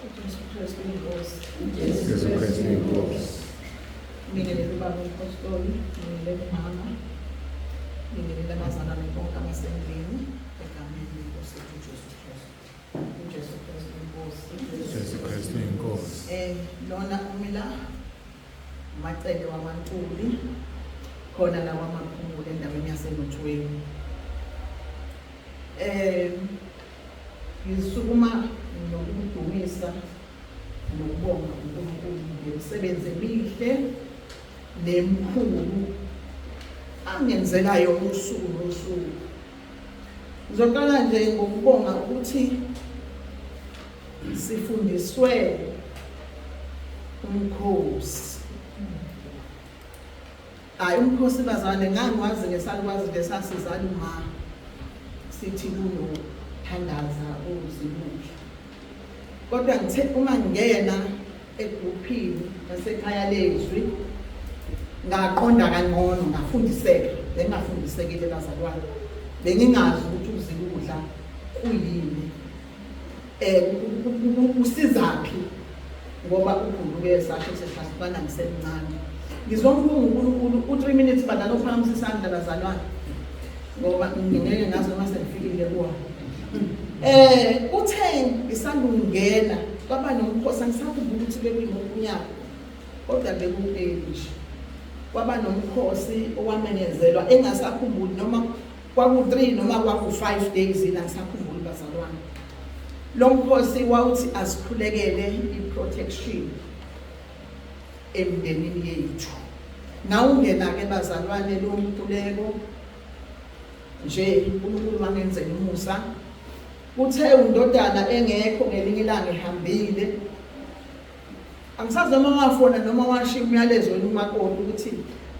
UJesu Kristu inkosi. Jesu Kristu inkosi. Ngibingelele ubaba umpostoli, ngibingelele umama, ngibingelele abazalwane bonke abasendlini egameni lenkosi yethu uJesu Kristu. UJesu Kristu inkosi. Jesu Kristu inkosi. Lona umila Macele wamaNtuli khona la kwaMaphumulo endaweni yaseNotweni. Ngisukuma nokudumisa nokubonga uNkulunkulu ngemisebenzi emihle nemkhulu angenzela yona usuku nosuku. Ngizoqala nje ngokubonga ukuthi sifundiswe umkhosi. Hayi umkhosi bazalwane ngangiwazi ngesalukwazi lesasizala uma sithi kunothandaza uzibudla. Kodwa ngithe uma ngingena egruphini yasekhaya lezwi ngaqonda kangcono ngafundiseka bengingafundisekile bazalwane bengingazi ukuthi ukuzila ukudla kuyini usizaphi ngoba uguluke sasho sehlahlukana ngisemncane ngizombonga uNkulunkulu u3 minutes badala uphakamisa isandla bazalwane ngoba ngingeke ngazi noma sengifikile kuwa uthe ngisandungena kwaba nomkhosi angisakhumbuli ukuthi bekuyimuphi unyaka kodwa bekuweli nje kwaba nomkhosi owamenyezelwa engasakhumbuli noma kwaku-3 noma kwaku-5 days yini angisakhumbuli bazalwane lo mkhosi wawuthi asikhulekele i-protection emndenini yethu ngawungena-ke bazalwane lo mkhuleko nje uNkulunkulu wangenzela umusa kuthe undodana engekho ngelinye ilanga ehambile angisazi noma wafona noma washiya umyalezo wena umakoti ukuthi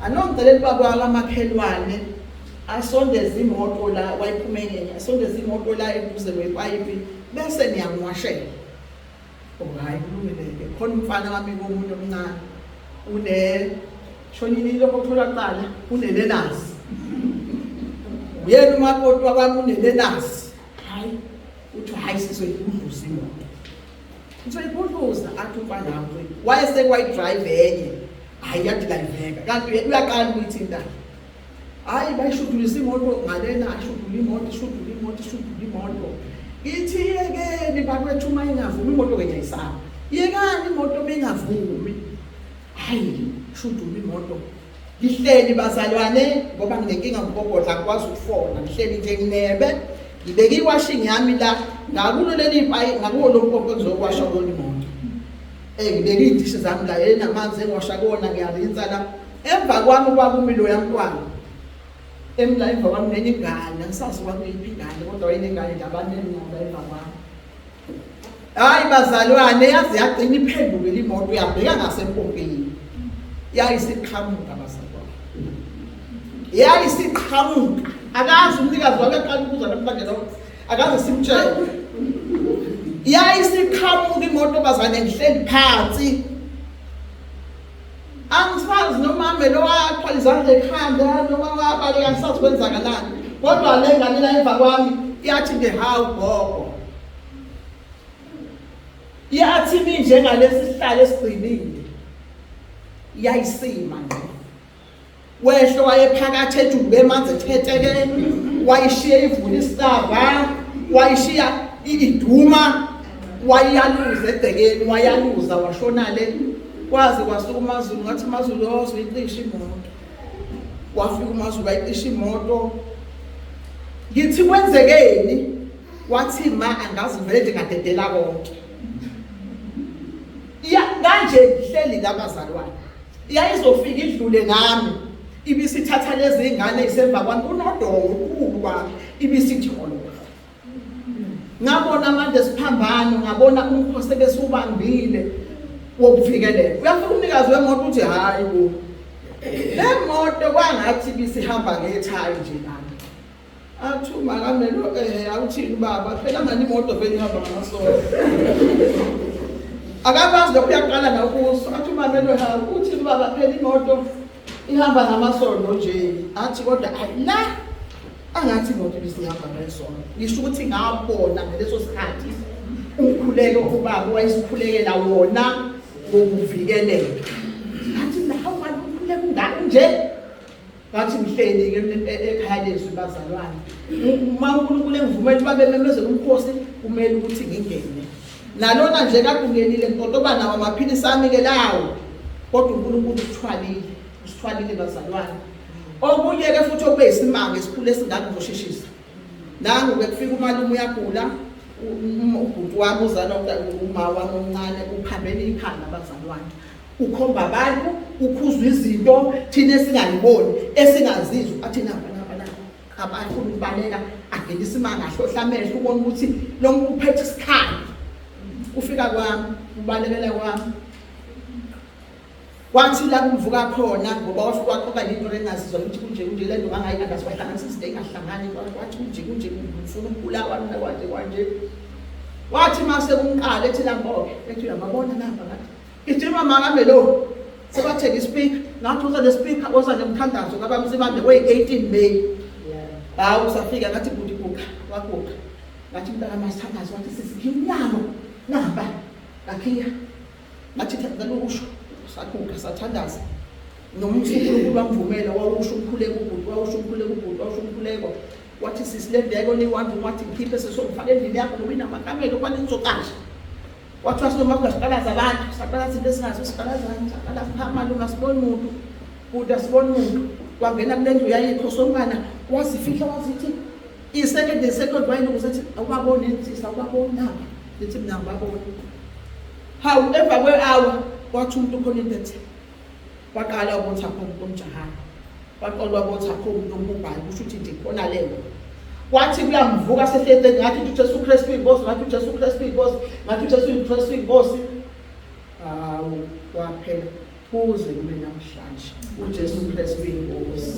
anongicelela ubaba wakamakhelwane asondeze imoto la wayiphume ngenye asondeze imoto la eduze kwepayipi bese niyangiwashela. Oh hayi kulungile-ke khona umfana wami komunye omncane une shonini lokho kuthola kuqala unelenazi uyena umakoti wakwami unelenazi hayi uthi hayi sizoyigudluza imoto ngizoyigudluza athi umfana wami wayesekwayidrayive enye hayi yadilayiveka kanti uyaqala ukuyithinta hayi bayishudulisa imoto ngalena ashudula imoto ishudula imoto ishudula imoto ithi yekeni bakwethu uma ingavumi imoto ke ngiyayisaba yekani imoto uma ingavumi hayi shudula imoto ngihleli bazalwane ngoba nginenkinga ngogogodla ngikwazi ukufona ngihleli nje nginebe ngibeke iwashing yami la ngakulo leli payi ngakuwo lo mpompo engizokwasha kuwona imoto ngibeke iy'ndishi zami la enamanzi engiwasha kuwona ngiyarinsa la Emva kwami kwakumi loya mntwana emla emva kwami nenye ingane angisazi kwakuyiphi ingane kodwa wayenengane nje abaningi ngaba emva kwami hayi bazalwane yaze yagcina iphendukile imoto yabheka ngasempompini yayisiqhamuka bazalwane yayisiqhamuka akazi umnikazi wabe eqala ukuza namhlanje lo akaze simtshele yayisiqhamuka imoto bazalwane ngihleli phansi Angisazi noma mele wathwala izandla ekhanda noma wabaleka angisazi kwenzakalani. Kodwa le ngane la emva kwami yathi nje hawu gogo. Yathi minjengalesi sihlalo esigcinile. Yayisima ngqo. Wehlo wayephakathi ejube emanzi etheteke wayishiya ivula isicabha wayishiya iduma wayaluza egcekeni wayaluza washona le kwaze kwasuka uMaZulu ngathi uMaZulu ozoyicisha imoto wafika uMaZulu wayicisha imoto ngithi kwenzekeni wathi ma angazi vele nje ngadedela konke ya kanje ngihleli labazalwane Yayizofika idlule nami ibisithatha lezi ngane isemva kwami kunodongo olukhulu kwami ibisithi hololo. Ngabona amandla esiphambano ngabona umkhosi ebesiwubambile wokuvikeleka. Uyafika umnikazi wemoto uthi hayi bo. Le moto kwangathi ibisihamba ngethayi nje lana. Athi umakamelo awuthini ubaba phela ngani imoto vele ihamba ngamasondo. Akakwazi lokhu uyaqala nakuso athi umamelo hawu uthini ubaba phela imoto ihamba ngamasondo nje athi kodwa ayi la angathi imoto ibisihamba ngesondo. Ngisho ukuthi ngabona ngaleso sikhathi Umkhuleko ubaba wayesikhulekela wona wokuvikeleka. Ngathi mina hawu manje umkhuleko ungaka nje. Ngathi ngihleli-ke ekhaya lezwi bazalwane. Uma uNkulunkulu engivumela ukuba bememezele umkhosi kumele ukuthi ngingene. Nalona nje kade ungenile ngitotoba nawo amaphilisi ami-ke lawo. Kodwa uNkulunkulu usithwalile, usithwalile bazalwane. Okunye-ke futhi okube yisimanga esikhulu esingaka ngizosheshisa. Nangu-ke kufika umalume uyagula, ubhuti wami uzalwa uma wami omncane uphambene ikhanda bazalwane. Ukhomba abantu, ukhuzwa izinto thina esingayiboni, esingazizwa athi namba namba namba. Abafuna ukubaleka angena isimanga ahlohla amehlo ubona ukuthi lo muntu uphethe isikhali. Ufika kwami, ubalekela kwami. Kwathi la kumvuka khona ngoba wafika waxoxa nento engazizwa ukuthi kunje kunje le nto ngangayi-understand wahlanganisa izinto engahlangani wathi kunje kunje ngifuna ukubulawa mina kwanje kwanje. Wathi mase kumqala ethi lamboke ethi uyababona namba ngathi gijima makambe lo sebathenga ispeaker ngathi uza nespeaker oza nemthandazo kabamsibande kweyi-18 May. Hawu safika ngathi bhuti guqa waguqa ngathi mntaka masithandazo wathi sisi umnyango namba ngakhiya Ngathi ngicela ukusho saguqa sathandaza noma uNkulunkulu wamvumela wawusho umkhuleko ubhuti wawusho umkhuleko ubhuti wawusho umkhuleko wathi sisi le ndeko niwandi wathi ngikhiphe sesongifaka endlini yakho ngoba inamakamelo kufanele ngizocasha wathiwa sinoma kungasiqalaza abantu saqalaza into esingazi siqalazani saqalaza phamalume asiboni muntu kude asiboni muntu wangena kule ndlu yayikho somkana wazifihla wazithi i-second ne-second wayeloku sethi awubaboni sisi awubaboni nabo ngithi mina ngibaboni Hawu emva kwe-hour kwathi umuntu khona into ethi waqala ukuthi akho umuntu omjahayo waqala ukuthi akho umuntu ombubhayo kusho ukuthi nje khona lento wathi kuyamvuka sehlezi ngathi uJesu Kristu inkosi ngathi uJesu Kristu inkosi ngathi uJesu Kristu inkosi hawu kwaphela kuze kube namhlanje uJesu Kristu inkosi.